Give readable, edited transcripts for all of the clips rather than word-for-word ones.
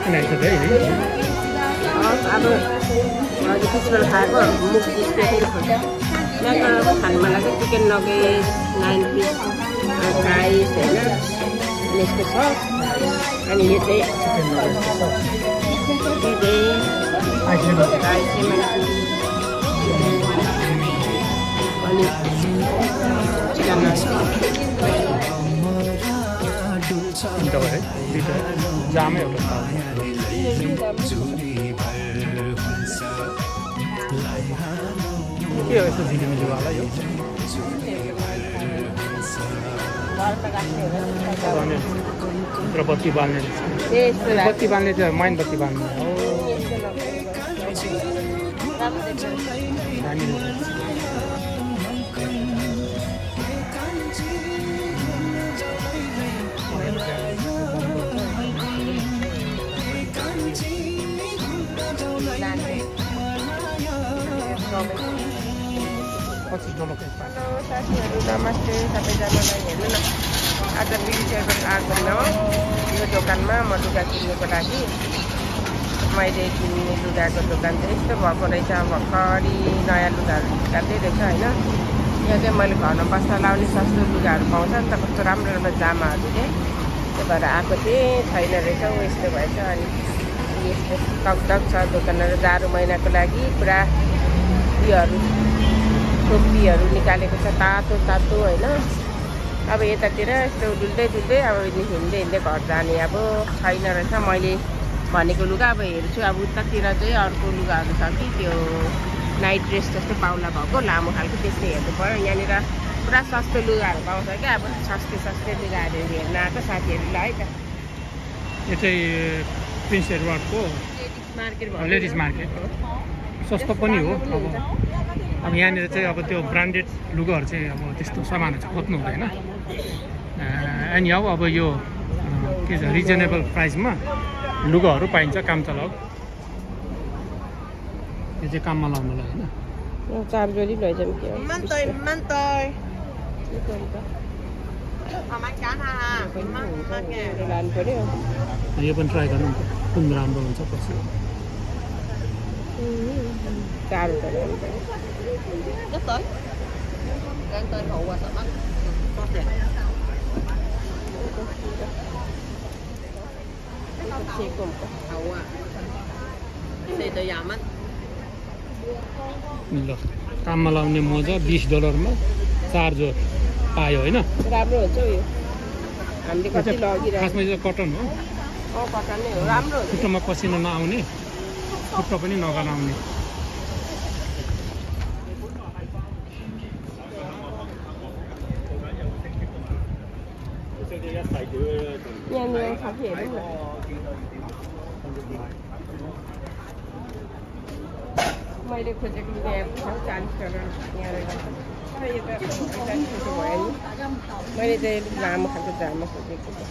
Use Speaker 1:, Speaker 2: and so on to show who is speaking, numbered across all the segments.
Speaker 1: अब अहिले पिछबेल खाएको मुख डिस्प्लेतिर खोज्छ यहाँ खानमा लाग्छ चिकन नगेट 9 पिस फ्राइस होइन अनि यसको छ अनि यो चाहिँ अनि चिकन
Speaker 2: जामै एउटा के हो यस्तो झिलिमिलीवाला यो बत्ती बाल्ने बत्ती बाल्ने चाहिँ माइन बत्ती बाल्ने हो
Speaker 1: हेलो साथीहरू नमस्ते सबैजनालाई हेर्नु न आज बिर्सेको आएको हो यो दोकानमा म लुगा किन्नुको लागि मैले किन्ने लुगाको दोकान चाहिँ यस्तो भएको रहेछ भर्खरी नयाँ लुगाहरू निकाल्दै रहेछ होइन यहाँ चाहिँ मैले घरमा बस्दा लाउने सस्तो लुगाहरू पाउँछ नि त कस्तो राम्रो राम्रो जामाहरू चाहिँ त्यो भएर आएको थिएँ छैन रहेछ यस्तो भएछ अनि यस्तो टकटक छ दोकानहरू जाडो महिनाको लागि पुरा उयोहरू टोपीहरू निकालेको छ तातो तातो होइन अब यतातिर यस्तो डुल्दै डुल्दै अब हिँड्दै हिँड्दै घर जाने अब छैन रहेछ मैले भनेको लुगा अब हेर्छु अब उतातिर चाहिँ अर्को लुगाहरू छ कि त्यो नाइट ड्रेस जस्तो पाउला भएको लामो खालको त्यस्तो हेर्नु पऱ्यो यहाँनिर पुरा सस्तो लुगाहरू पाउँछ क्या अब सस्तै सस्तै लुगाहरू हेर्न आएको साथीहरूलाई है त
Speaker 2: यो चाहिँ प्रिन्स एडवर्डको लेडिज मार्केट सस्तो पनि हो अब यहाँनिर चाहिँ अब त्यो ब्रान्डेड लुगाहरू चाहिँ अब त्यस्तो सामानहरू चाहिँ खोज्नु हुँदैन अनि अब यो के छ रिजनेबल प्राइसमा लुगाहरू पाइन्छ काम चलाउ यो चाहिँ काममा लाउनुलाई होइन
Speaker 1: 4 जोडी लैजाउँ के लानु पऱ्यो
Speaker 2: यो पनि ट्राई गर्नु कुन राम्रो हुन्छ पछि
Speaker 1: 4 रुपियाँ
Speaker 3: Rất tới. Đang tên hậu qua sợ mắt. Tốt đẹp. Hậu à. Xe tới giảm á.
Speaker 2: ल काममा लाउने मोजा $20 मा 4 जोड पायो होइन
Speaker 1: राम्रो हुन्छ यो हामीले कति लगिरहेको
Speaker 2: खासमा यो कटन हो
Speaker 1: कटन नै हो राम्रो हो
Speaker 2: खुट्टामा पसिना नआउने खुट्टा पनि नगनाउने
Speaker 1: यहाँ साथीहरू मैले खोजेको लुगा यहाँ $40 यहाँ यो त छोटो भयो नि मैले चाहिँ लामो खालको जामा खोजेको त्यो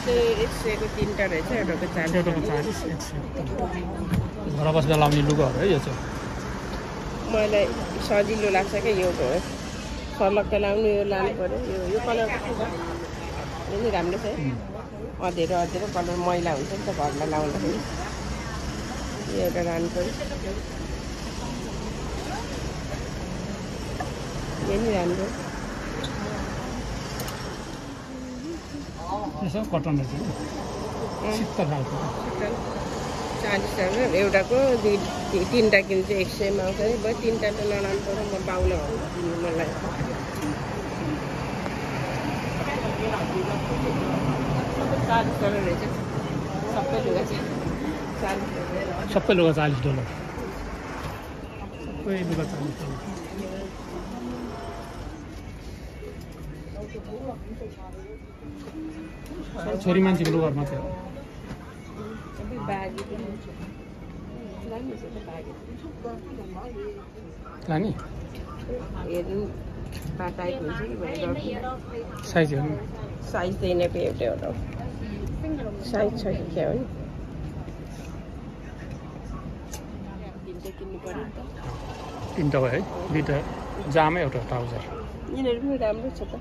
Speaker 1: 100 को 3टा रहेछ एउटाको 40
Speaker 2: घर बस्दा लाउने लुगाहरू है यो चाहिँ
Speaker 1: मलाई सजिलो लाग्छ क्या यो सलक्क लाउनु यो लानु पर्यो यो कलर यो नि राम्रो छ है अधेरो अधेरो कलर मैला हुन्छ नि त घरमा लाउँदाखेरि यो एउटा लानु पर्यो यो नि राम्रो
Speaker 2: यसो कटन रहेछ शीतल खालको
Speaker 1: $40 एउटाको 3टा किन्छु 100 मा आउँछ है भयो 3टा त नलानु पर्यो म पाउन किन्नु मलाई $40 रहेछ सबै लुगा चाहिँ $40
Speaker 2: सबै लुगा $40 सबै लुगा $40 छोरी मान्छेको लुगा मात्रै हो लाने
Speaker 1: हेर्नु टाइट हुन्छ कि भनेर
Speaker 2: साइज हेर्नु
Speaker 1: साइज चाहिँ यिनीहरूको एउटै होला साइज छ कि क्या हो नि किन्नु पर्यो नि त
Speaker 2: तीनटा भयो है दुईटा जामा एउटा ट्राउजर
Speaker 1: यिनीहरू पनि राम्रो छ त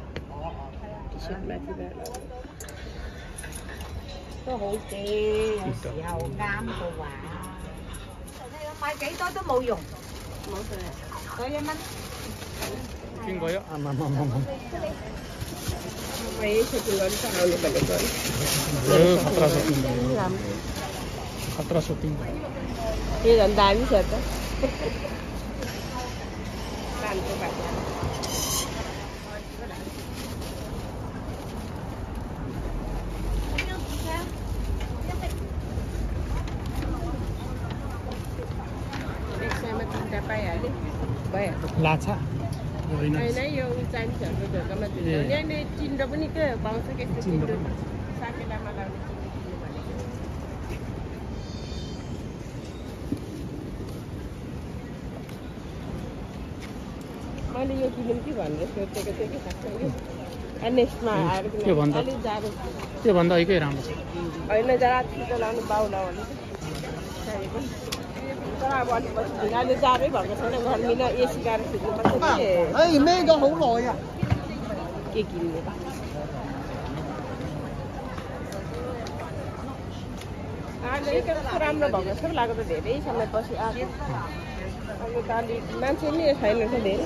Speaker 1: टी सर्ट माथि
Speaker 2: किन गयो आमा खतरा सोपिङ
Speaker 1: यो झन् दामी छ त पाइहाल्यो भइहाल्यो
Speaker 2: लाछा
Speaker 1: होइन यो चाइनिजहरूको ढोकामा यहाँनिर चिन्डो पनि के पाउँछ कि यस्तो चिन्डो साकेलामा लाउने मैले यो किनौँ कि भनेर सोचेको थिएँ कि खासमा नेक्स्टमा आएर अलिक जाडो
Speaker 2: त्योभन्दा अलिकै राम्रो छ
Speaker 1: होइन जरा छिटो लाउनु बाउला भने चाहिएको तर अब अलिक पछि अहिले जाडै भएको छैन गर्मीमा एसी गाह्रो खिच्नुपर्छ के किन्ने अहिले कस्तो राम्रो भएको जस्तो लाग्यो त धेरै समयपछि आएको अहिले त अलिक मान्छे नि छैन त धेरै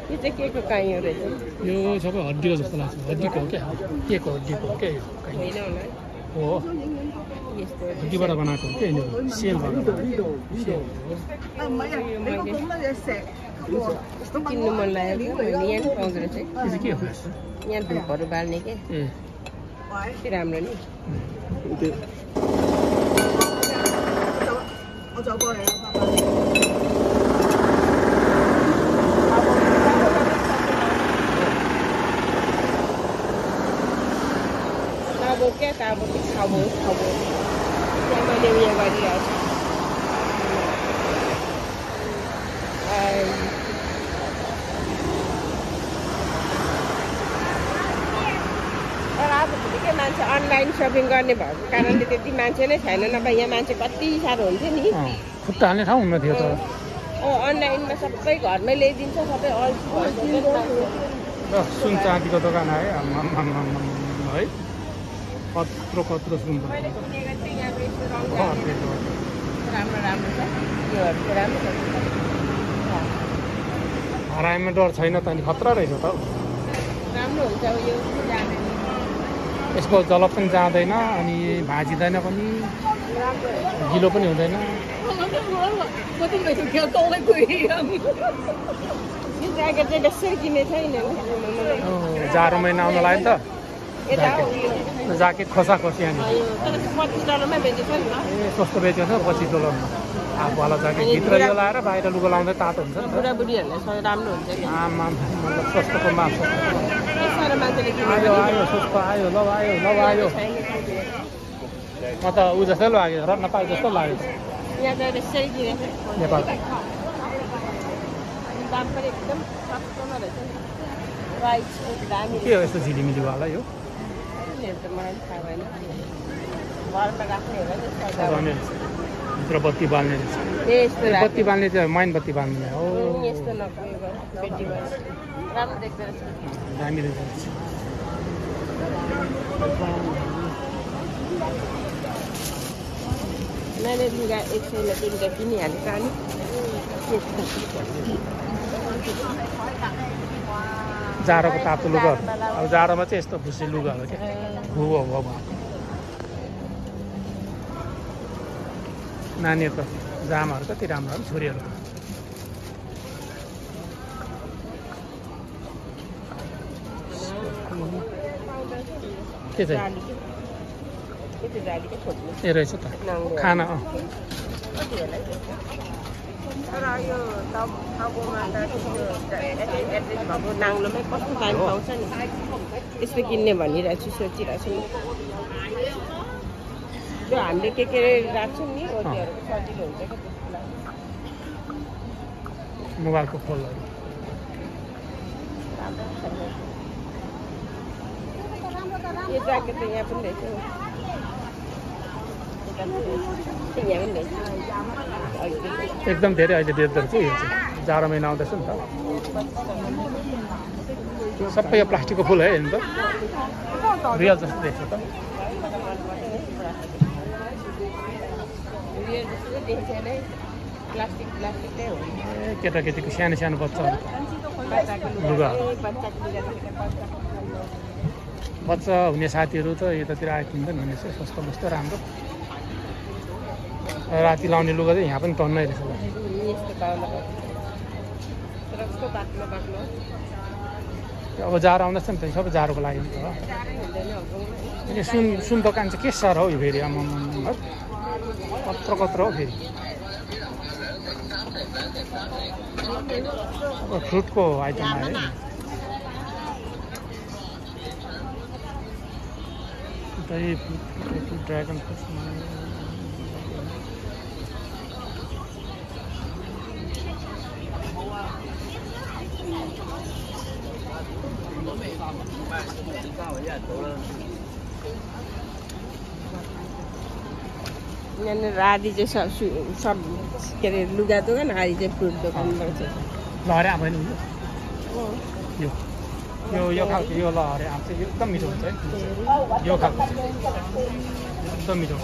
Speaker 1: यो चाहिँ के को काइँ हो रहेछ
Speaker 2: यो सबै हड्डीको जस्तो लाग्छ हड्डीको हो क्या के को हड्डीको हो क्या यो
Speaker 1: होइन होला
Speaker 2: हो
Speaker 1: यस्तो
Speaker 2: हड्डीबाट बनाएको हो क्या यिनीहरू सेलबाट
Speaker 1: यस्तो किन्नु मन लागेको मैले यहाँ पाउँदो रहेछ
Speaker 2: यो चाहिँ के हो
Speaker 1: यहाँ धुपहरू बाल्ने के के राम्रो नि अब क्या त अब खाबो त्यहाँ मैले उयो गरिरहेको छु तर आजभोलि के मान्छे अनलाइन सपिङ गर्ने भएको कारणले त्यति मान्छे नै छैन नभए यहाँ मान्छे कति साह्रो हुन्थ्यो नि
Speaker 2: खुट्टा हाल्ने ठाउँ हुन्न थियो त
Speaker 1: अनलाइनमा सबै घरमै ल्याइदिन्छ सबै
Speaker 2: सुन चाँदीको दोकान आयो है कत्रो सुन
Speaker 1: राम्रो राम्रो छ योहरू चाहिँ राम्रो छ
Speaker 2: हराएमा डर छैन त अनि खतरा रहेछ त
Speaker 1: राम्रो हुन्छ यो
Speaker 2: यसको जलप पनि जाँदैन अनि भाजिँदैन पनि गिलो पनि हुँदैन
Speaker 1: यो ज्याकेट चाहिँ त्यसरी किने छैन
Speaker 2: जाडो महिना आउन लाग्यो नि त ज्याकेट खोसी यहाँनिर
Speaker 1: $25 बेचेछ नि
Speaker 2: ए सस्तो बेच्यो नि $25 हाफवाला ज्याकेट भित्र यो लाएर बाहिर लुगा लाउँदै तातो हुन्छ नि त
Speaker 1: बुढाबुढीहरूलाई राम्रो हुन्छ कि
Speaker 2: आमा मतलब सस्तोको माल
Speaker 1: मान्छेले
Speaker 2: आयो सस्तो आयो ल आयो म त ऊ जस्तै लाग्यो र नेपाल जस्तो लाग्यो
Speaker 1: यहाँ त त्यसरी किनेछ
Speaker 2: नेपाल
Speaker 1: दाम पनि एकदम सस्तोमा रहेछ नि प्राइस दामी
Speaker 2: के हो यस्तो झिलिमिलीवाला यो
Speaker 1: त मलाई पनि थाहा भएन घरमा राख्ने होला नि
Speaker 2: भित्र बत्ती बाल्ने रहेछ
Speaker 1: यस्तो
Speaker 2: बत्ती बाल्ने चाहिँ मैन बत्ती बाल्ने हो
Speaker 1: यस्तो पेटी राम्रो देख्दो रहेछ
Speaker 2: दामी रहेछ
Speaker 1: मैले लुगा 100 3टा किनिहालेको अनि
Speaker 2: जाडोको तातो लुगाहरू अब जाडोमा चाहिँ यस्तो भुसी लुगाहरू क्या हो नानीहरूको जामाहरू कति राम्रो हो छोरीहरूको के चाहिँ ए रहेछ त खाना
Speaker 1: तर यो टाउकोमा त एड्रेस भएको नाङ्लोमै कस्तो टाइम पाउँछ नि यस्तो किन्ने भनिरहेको छु सोचिरहेको छु त्यो हामीले के राख्छौँ नि त्योहरू सजिलो हुन्छ क्या त्यसको
Speaker 2: मोबाइलको फोनहरू
Speaker 1: यो ज्याकेट त यहाँ पनि रहेछ यहाँ पनि रहेछ
Speaker 2: एकदम धेरै अहिले देख्दो रहेछ यो चाहिँ जाडो महिना आउँदैछ नि त सबै यो प्लास्टिकको फुल है नि त रियल जस्तो देख्छ त केटाकेटीको सानो सानो बच्चाहरू लुगा बच्चा हुने साथीहरू त यतातिर आइपुग्दैन हुनेछ सस्तो मस्तो राम्रो राति लाउने लुगा चाहिँ यहाँ पनि टन्नै रहेछ अब जाडो आउँदैछ नि त सबै जाडोको लागि नि त सुन दोकान चाहिँ के साह्रो हौ यो फेरि आमा कत्रो कत्रो हो फेरि अब फ्रुटको आइटम आयो ड्रागन फ्रुट
Speaker 1: यहाँनिर आदि चाहिँ सब के अरे लुगा दोकान आदि चाहिँ फ्रुट दोकान रहेछ
Speaker 2: ल अरे आमा यो खालको यो ल अरे आम चाहिँ एकदम मिठो हुन्छ है यो खालको एकदम मिठो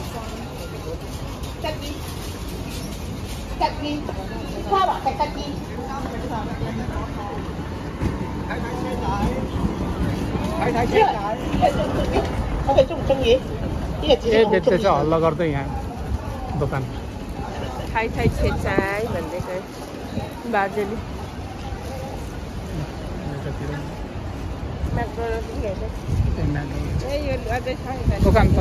Speaker 2: बेच्दै छ हल्ला गर्दै यहाँ दोकान
Speaker 1: थाई छेचाई भन्दैछ बाजेले
Speaker 2: दोकान त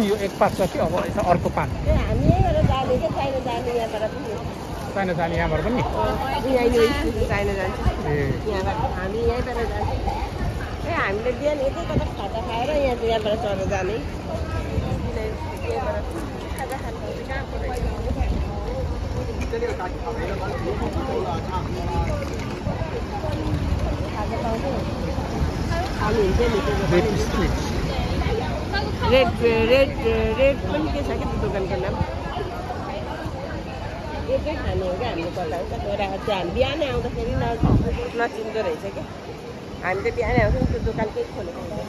Speaker 2: यो एक पात छ कि अब यता अर्को पात
Speaker 1: हामी यहीँबाट जाने क्या चाइना जाने यहाँबाट पनि
Speaker 2: चाइना जाने यहाँबाट पनि
Speaker 1: चाइना जान्छ यहाँबाट हामी यहीँबाट जान्छ ए हामीले बिहान यतै कता खाजा खाएर यहाँबाट चढेर जाने खाजा खानु रेड पनि के छ क्या त्यो दोकानको नाम एकै खाने हो क्या हामीले कता हामी बिहानै आउँदाखेरि नचिन्दो रहेछ क्या हामी त बिहानै आउँछौँ त्यो दोकानकै खोलेको हुन्छ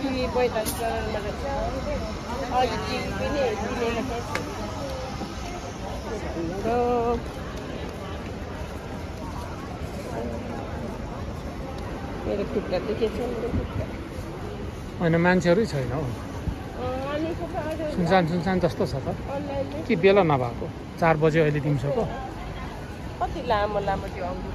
Speaker 1: किवी 45 डलरमा रहेछ अघि किवी पनि किनेर मेरो खुट्टा दुखेछ
Speaker 2: होइन मान्छेहरू छैन हौ सुनसान जस्तो छ त कि बेला नभएको 4 बजे अहिले दिउँसोको
Speaker 1: कति लामो त्यो अङ्गुर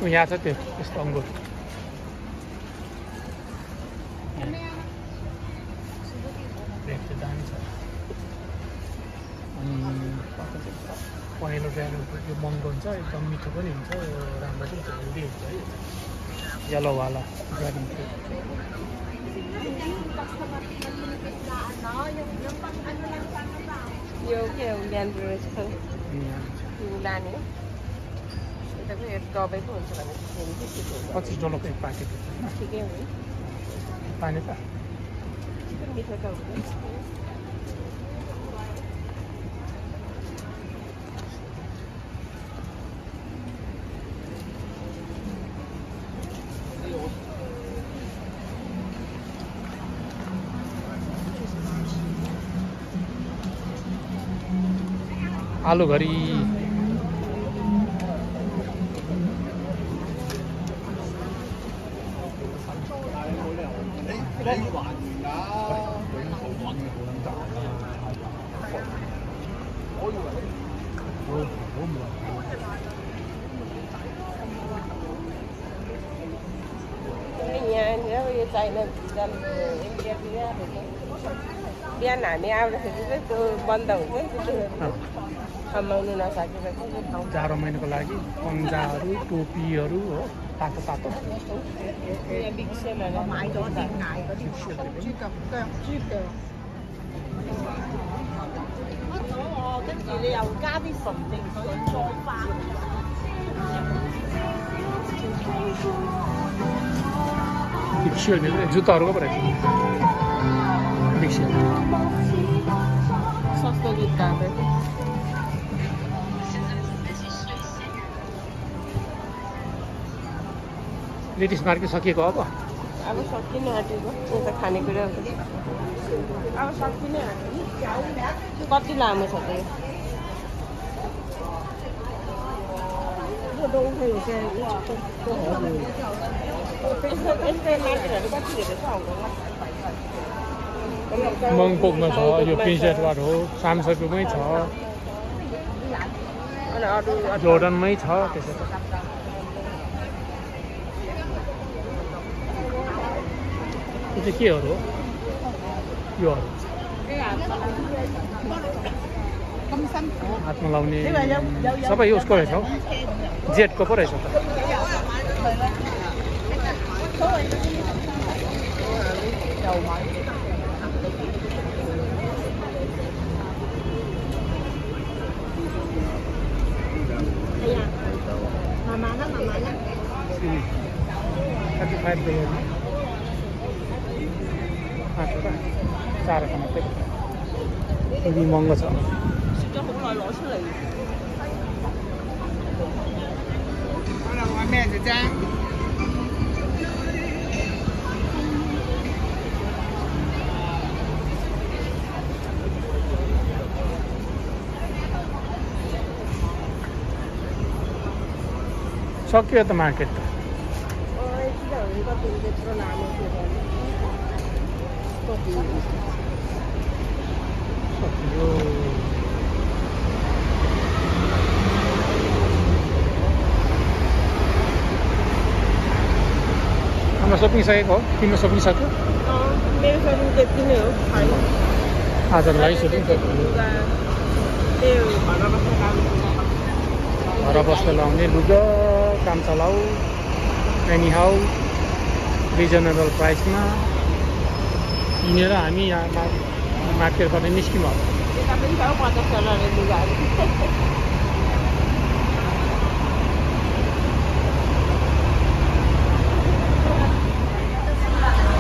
Speaker 2: यहाँ छ त्यो यस्तो अङ्गुर जान्छ पहेँलो ड्रागन फ्रुट यो महँगो हुन्छ एकदम मिठो पनि हुन्छ राम्रो पनि हेल्दी हुन्छ है येलोवाला ड्रागन फ्रुट
Speaker 1: यो के ल्यान्ड रहेछ लाने दबाईको हुन्छ भने
Speaker 2: $25 एक प्याकेट
Speaker 1: ठिकै हो
Speaker 2: पानी त
Speaker 1: मिठो त हुन्छ
Speaker 2: आलु घरी
Speaker 1: यहाँनिर यो चाइना बिहान हामी आउँदाखेरि चाहिँ त्यो बन्द हुन्छ नि त्यो कमाउनु नसकेर चाहिँ
Speaker 2: जाडो महिनाको लागि पन्जाहरू टोपीहरू हो तातो तातो
Speaker 3: 跟住你又加啲純淨水再翻。
Speaker 2: Big जुत्ताहरूको पो रहेछ Big Shell
Speaker 1: सस्तो जुत्ता
Speaker 2: लेडिज मार्केट सकिएको अब
Speaker 1: सकिन आँटेको यता खानेकुरा अब सकिन आँट्यो कति लामो छ त
Speaker 2: मङपोकमा छ यो प्रिन्स एडवर्ड हो सामसकुमै छ जोर्डनमै छ त्यसो त यो चाहिँ केहरू हो योहरू हातमा लाउने सबै उसको रहेछ हौ जेटको पो रहेछ त चारवटा मात्रै यदि महँगो छ सक्यो त मार्केट त हाम्रो सपिङ सकेको हो तिम्रो सपिङ सक्यो
Speaker 1: मेरो सपिङ त्यति नै हो
Speaker 2: आजको लागि सपिङ सक्यो घर बस्दा लाउने लुगा काम चलाऊ एनी हाउ रिजनेबल प्राइसमा किनेर हामी यहाँ मार्केटबाट निस्क्यौँ अब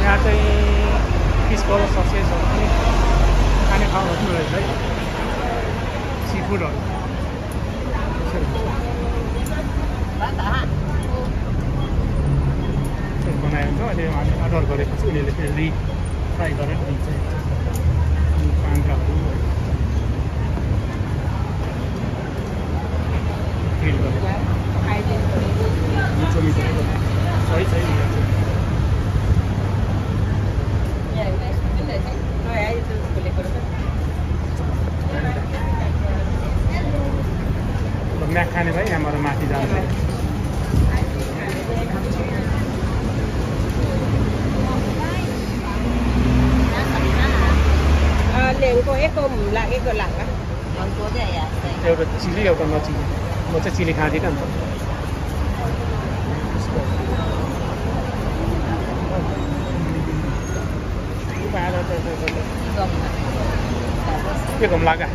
Speaker 2: यहाँ चाहिँ 30 करोड सक्सेस खाने ठाउँहरू पनि रहेछ है सी फुडहरू बनायो हुन्छ अहिले हामी अर्डर गरेपछि उनीहरूले फेरि रिफ्राई गरेर दिन्छ पाङ्काहरू ग्रिल गरेर मिठो मिठो सही सही म्याक खाने भाइ यहाँबाट माथि जान्छ
Speaker 1: लेङको एक लागेको लाग्ला
Speaker 2: एउटा चिली एउटा नचिली म चाहिँ चिली खाँदिनँ नि त के घुम लाग्यो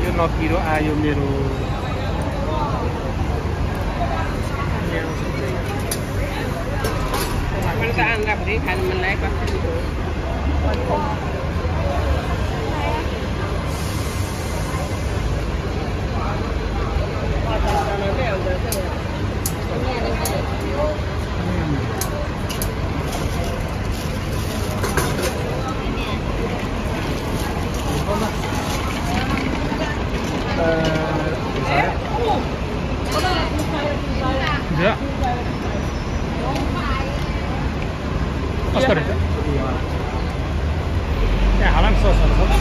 Speaker 2: यो नपिरो आयो मेरो
Speaker 1: त आउँदाखेरि खानु मन लाग्यो
Speaker 2: कसको रहेछ त्यहाँ हालम ससहरू छ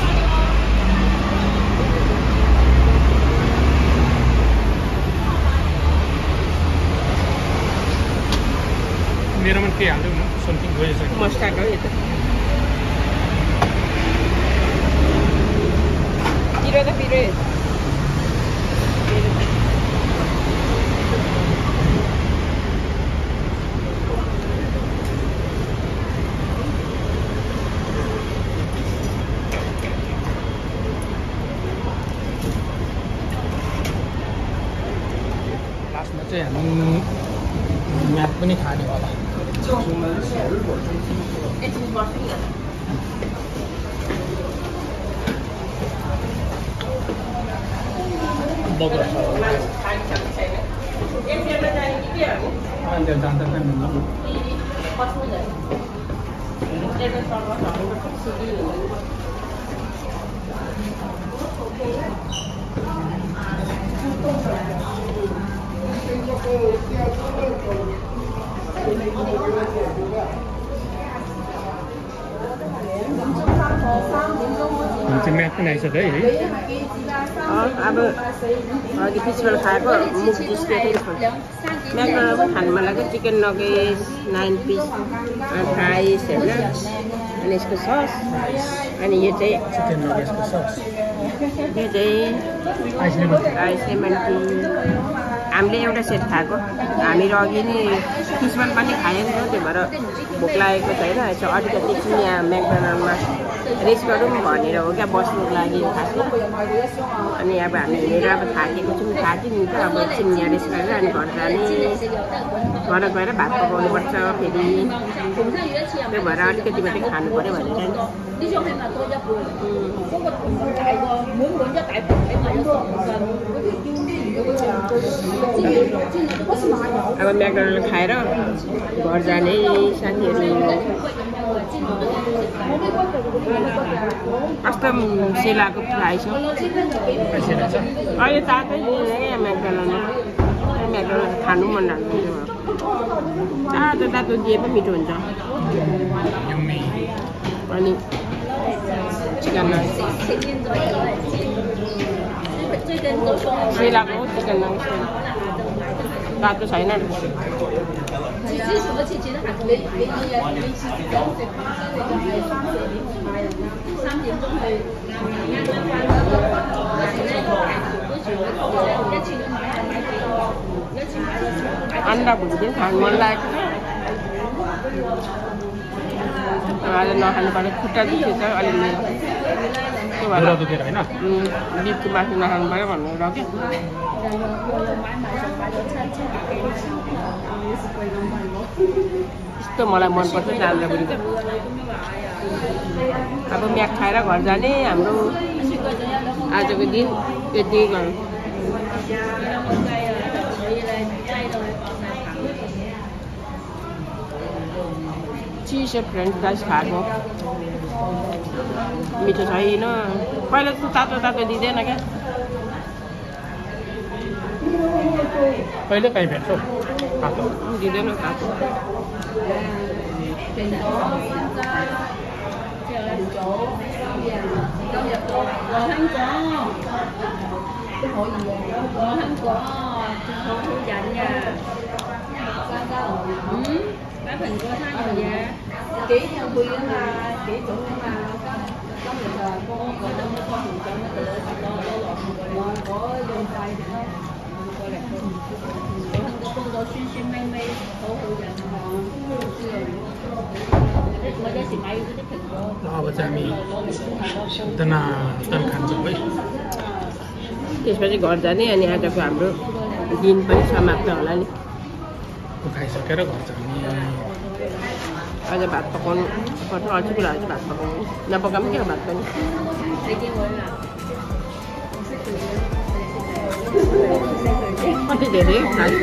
Speaker 2: मेरोमा केही हाल्दै न समथिङ गइसक्यो
Speaker 1: मस्टार्ड हो यो त पिरो त पिरो
Speaker 2: चाहिँ हामी म्याथ पनि खाने होला म्याथ पनि आइसक्यो है
Speaker 1: अब अघि पिछबाट खाएको मुख बिस्किट म्याकडोनल्ड पनि खानु मन लाग्यो चिकन नगेट्स 9 पिस फ्राइस होइन अनि यसको सस अनि यो चाहिँ
Speaker 2: चिकन नगेट्सको सस
Speaker 1: यो चाहिँ आइस लेमन टी हामीले एउटा सेट खाएको हामीहरू अघि नि पिसबाट पनि खायौँ त्यो भएर भोक लागेको छैन यसो अलिकति एकछिन यहाँ म्याकडोनल्डमा रेस्ट गरौँ भनेर हो क्या बस्नुको लागि खासमा अनि अब हामी हिँडेर अब थाकेको छौँ थाक्यौँ नि त अब एकछिन यहाँ रेस्ट गरेर अनि घर जाने घर गएर भात पकाउनुपर्छ फेरि त्यो भएर अलिकति मात्रै खानु पऱ्यो भनेर अब म्याकडोनल्ड खाएर घर जाने साथीहरू कस्तो सेलाको फ्राइस हो अहिले तातै यहाँ म्याकडोनल्ड खानु मन लाग्दैन तातो तातो दिए पनि मिठो हुन्छ अनि चिकन सेलाको चिकन तातो छैन अन्डा भुजिया खानु मन लागेको आज नखानु पर्यो खुट्टा दुखेछ अलिअलि त्यो भएर बिफको मासु नखानु पर्यो भनेर क्या यस्तो मलाई मनपर्छ जाँदा पनि अब म्याक खाएर घर जाने हाम्रो आजको दिन यति गरौँ चिज फ्रेन्च फ्राइस खाएको मिठो छैन पहिला त तातो तातो दिँदैन क्या
Speaker 2: कहिले काहीँ भेट्छौ
Speaker 1: दिँदैन तातो
Speaker 3: Bác Bình có tháng rồi dạ kỹ theo quy đó mà kỹ chủ mà xong rồi là cô có đâu có con cho nó tự có dùng tay thì nó coi là con đồ xuyên xuyên may may khổ hữu dành mà đây thì may cái thịt cô
Speaker 2: अब चाहिँ हामी तन खान्छौँ है
Speaker 1: त्यसपछि घर जाने अनि आजको हाम्रो दिन पनि समाप्त होला नि
Speaker 2: खाइसकेर घर जाने
Speaker 1: आज भात पकाउनु पर्छ अल्छी कुरा भात पकाउनु नपकाऊँ क्या भात पनि कति धेरै खान्छ